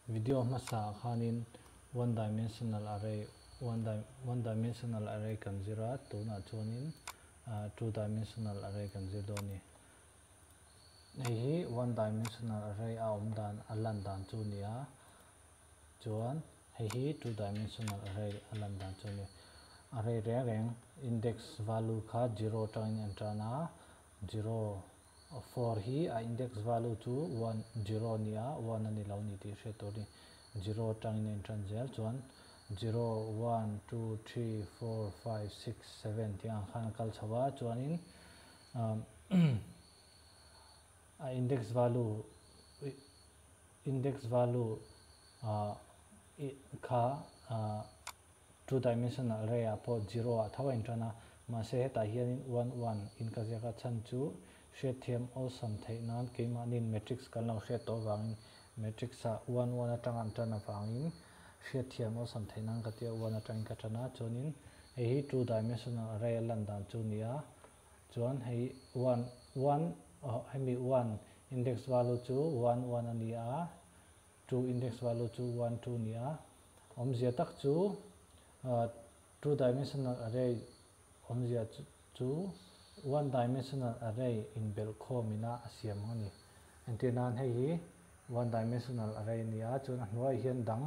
Video hmasa ah khanin one dimensional array one di one dimensional array kan zir a, tunah chuanin two dimensional array kan zir dawn a ni. Hei hi one dimensional array a awm dan a lan dan chu a ni a, chuan hei hi two dimensional array a lan dan chu a ni. Array reng reng index value kha zero atangin an tan a, zero four hi a index value chu one zero a ni a, one a ni lo a ni tih hriat tur a ni. Zero atangin a intan zel chuan zero one two three four five six seven tih ang khan a kal chho a, chuanin a index value index value kha two dimensional array ah pawh zero ah tho a intan a, mahse hetah hianin one one in ka ziak a chhan chu hriatthiam awlsam theih nan keimahniin matrix kan lo hriat tawh avangin matrix ah one one atanga an tan avangin hriatthiam awlsam theih nan ka tia one atangin ka tan a, chuanin hei hi two dimensional array a lan dan chu a ni a. Chuan hei one one hemi one index value chu one one a ni a, two index value chu one two a ni a. Awmzia tak chu two dimensional array awmzia chu one dimensional array inbelh khawm ina a siam a ni. Entir nan hei hi one dimensional array a ni a, chuan a hnuaiah hian dang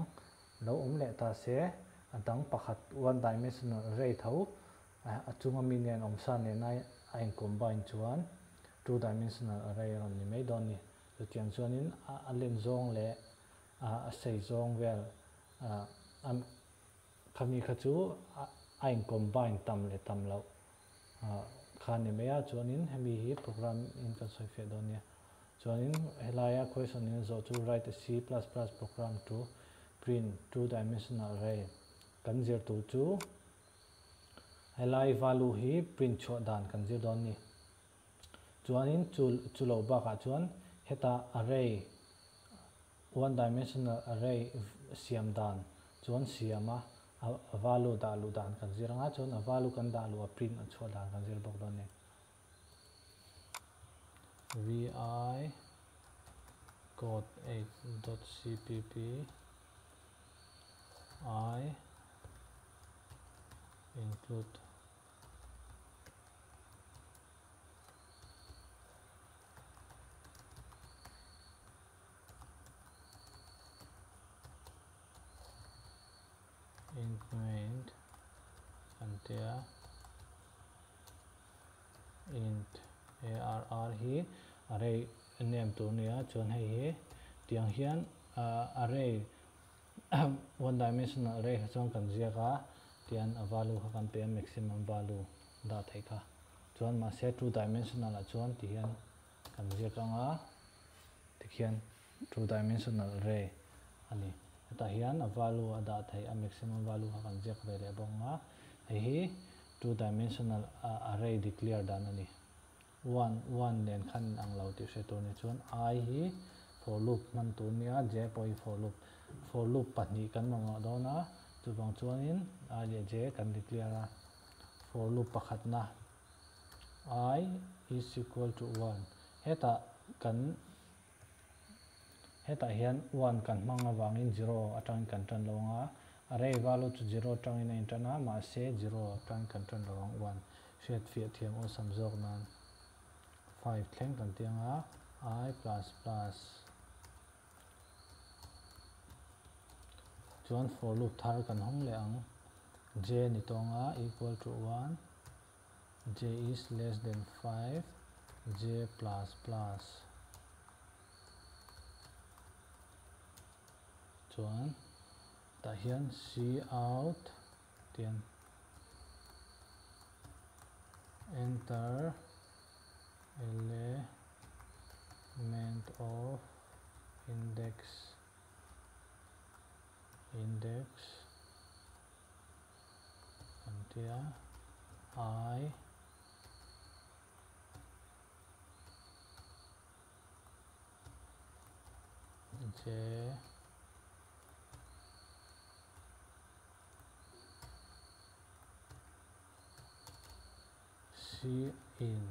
lo awm leh ta se a dang pakhat one dimensional array tho A chunga mi nen awmsa nena a in combine chuan two dimensional array a rawn ni mai dawn ni. Chutiang chuanin a len zawng leh a sei zawng vel a khami kha chu a in combine tam leh tam loh kha a ni mai a. Chuanin hemi hi program in kan sawi fiah dawn nia. Chuanin helaia question in zawh chu write a C plus plus program to print two dimensional array kan zir tur chu Helai value hi print chhuah dan kan zir dawn ni. Chuanin chu chu lo bakah chuan heta array one dimensional array siam dan chuan siam a a value dah luh dan kan zir anga chuan a value kan dah luh a print a chhuah dan kan zir bawk dawn ni. Vi code 8.cpp I include int main kan tia int arr hi array name tur nia chuan hei hi tiang hian array One dimensional array kha chuan kan ziak a, tian a value kha kan pe a maximum value dah theih kha. Chuan mahse two dimensional ah chuan ti hian kan ziak ang a, tikhian two dimensional array a ni. Hetah hian a value a dah theih a maximum value kha kan ziak ve leh bawk ang a, hei hi two dimensional array declare dan a ni. One, one nen khan in ang lo tih hre tur ni chuan I hi for loop hman tur nia, J pawh hi for loop. For loop pahnih kan mamawh dawn a, chuvang chuanin I leh J kan declare a. For loop pakhatna I is equal to one. Hetah kan hetah hian one kan hmang avangin zero atangin kan tan lo ang a, array value chu zero atangin a intan a, mahse zero atangin kan tan lo ang one. Hriat fiah thiam awlsam zawk nan five thleng kan ti ang a, i plus plus chuan for loop thar kan hawng leh ang, j ni tawng a equal to one, j is less than five, j plus plus chuan tah hian c out tian enter element of index index kan tia i j C in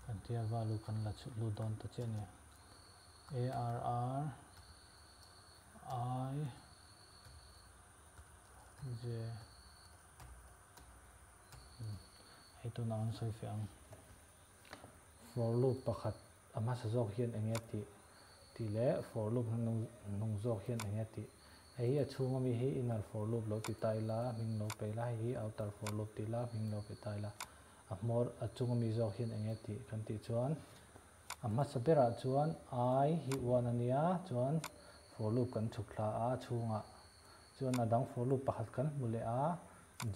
kan tia value kan la lut dawn ta chiah a ni. A R R I J hei tunah an sawi fiah ang. For loop pakhat a hmasa zawk hian eng nge tih tih leh for loop hnung zawk hian eng nge tih. Hei hi a chhung ami hi inner for loop lo ti ta ila hming lo pe ila hei hi outer for loop ti ila hming lo pe ta ila a hmawr a chung ami zawk hian eng nge tih kan tih chuan a hmasa berah chuan I hi one a nia chuan for loop kan chhuk thla a chhungah chuan a dang for loop pakhat kan hmu leh a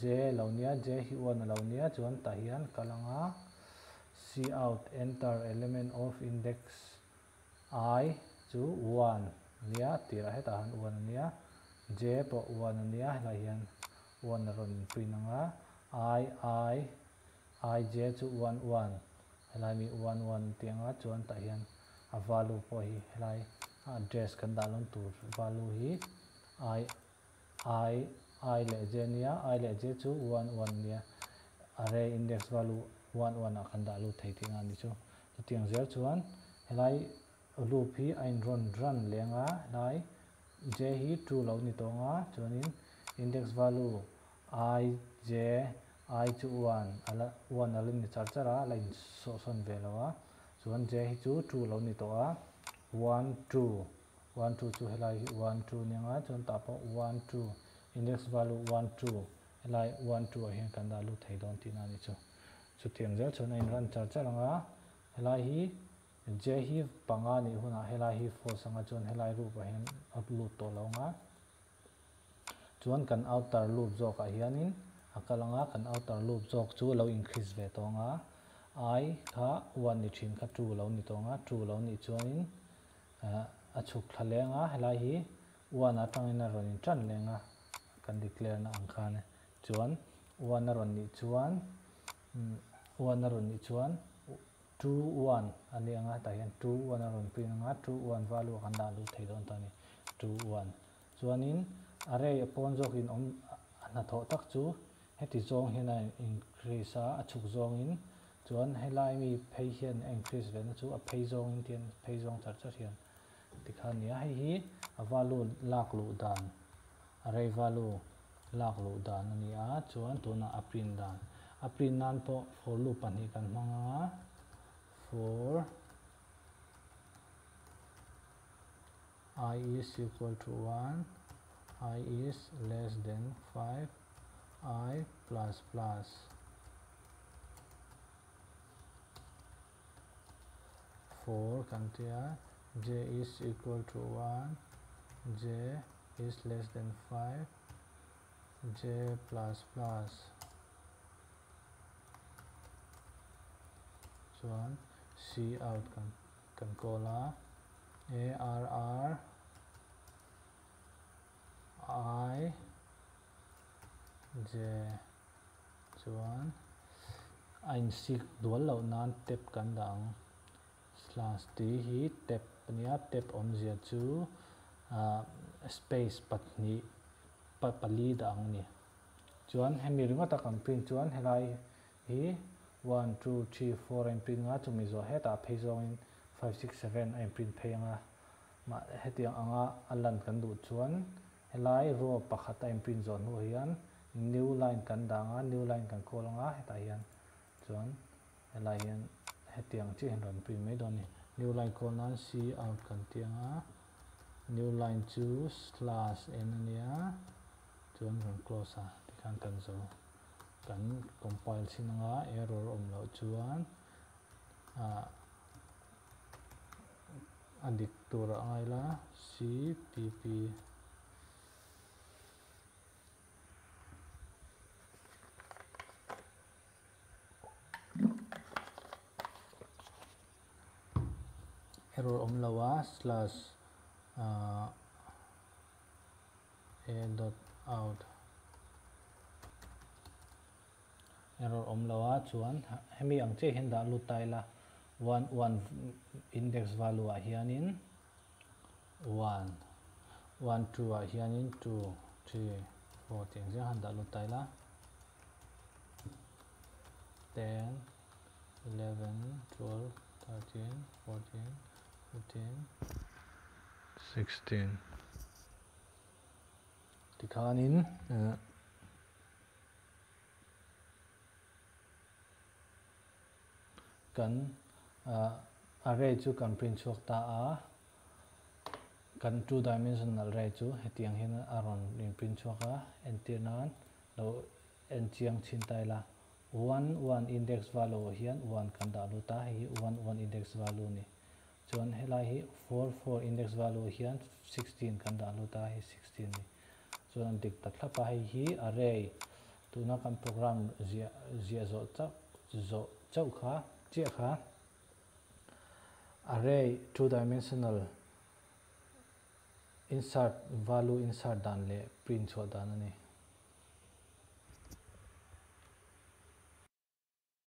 J lo nia J hi one a lo nia chuan tah hian kal anga C out enter element of index I chu one a nia tirah hetah han one a nia J pawh one a nia helai hian one a rawn inprint anga I I I J chu one one helai mi one one tih anga chuan tah hian a value pawh hi helai a address kan dah lawm tur value hi I I I leh J nia I leh J chu one one nia array index value one one ah kan dah lut thei tih anga ni chu chutiang zel chuan helai loop hi a in rawn run leh anga helai J hi two lo ni tawh anga chuanin index value I J I chu one ala one ala ni char char a ala in sawhsawn ve lo a chuan J hi chu two lo ni tawh a one two one two chu helai hi one two nia nga chuan tah pawh one two index value one two helai one two ah hian kan dah lut thei dawn tihna a ni chu chutiang zel chuan a in run char char anga helai hi J hi panga nih hunah helai hi false anga chuan helai loop ah hian a lut tawh lo anga chuan kan outer loop zawkah hianin a kal anga kan outer loop zawk chu lo increase ve tawh anga I kha one ni thin kha two lo ni tawh anga two lo nih chuanin a chhuk thla leng a helai hi one atangin a rawn in tan leng a kan declare na ang khan chuan one a rawn nih chuan one a rawn nih chuan two one a ni anga tah hian two one a rawn print anga two one value a kan dah lut thei dawn ta a ni two one chuanin array a pawn zawkin awm a hnathawh tak chu heti zawng hian a increase a a chhuk zawngin chuan helai mi phei hian a increase ve na chu a phei zawngin tian phei zawng char char hian tikhan a ni a hei hi a value lak luh dan array value lak luh dan a ni a chuan tunah a print dan a print nan pawh for loop pahnih kan hmang anga for I is equal to 1 I is less than 5 I plus plus 4 kan tia J is equal to 1 J is less than 5 J plus plus chuan C out kan kan call a A R R I J chuan a in sik dual loh nan tab kan dah ang slash tih hi tab a nia tab awmzia chu ah space pahnih pali dah ang a ni chuan hemi ringawta kan print chuan helai hi one two three four a in print anga chumi zawh hetah phei zawngin five six seven a in print phei anga mah hetiang anga a lan kan duh chuan helai row pakhat a in print zawh hnuah hian new line kan dah anga new line kan call anga hetah hian chuan helai hian hetiang chiah hian rawn print mai dawn a ni new line call nan c out kan tih anga new line chu slash n a nia chuan rawn close a tikhan kan zo kan compile chin anga error awm loh chuan ah a dik tur a ngai la c p p. Error awm lo a slash ah a dot out error awm lo a chuan hemi ang chiah hian dah lut ta ila one one index value ah hianin one one two ah hianin two three four tih ang zel han dah lut ta ila ten eleven twelve. 13, 14, 15, 16. Tikhanin kan array chu kan print chhuak ta a, kan two dimensional array chu hetiang hian a rawn in print chhuak a, entir nan lo en chiang chhin ta ila. One one index value hian one kan dah lut a, hei hi one one index value a ni. Chuan helai hi four four index value hian 16 kan dah lut a, hei 16 a ni. Chuan an dik ta thlap a, hei hi array tuna kan program ziah ziah zawh chauh zawh chauh kha chiah kha array two dimensional insert value insert dan leh print chhuah dan a ni.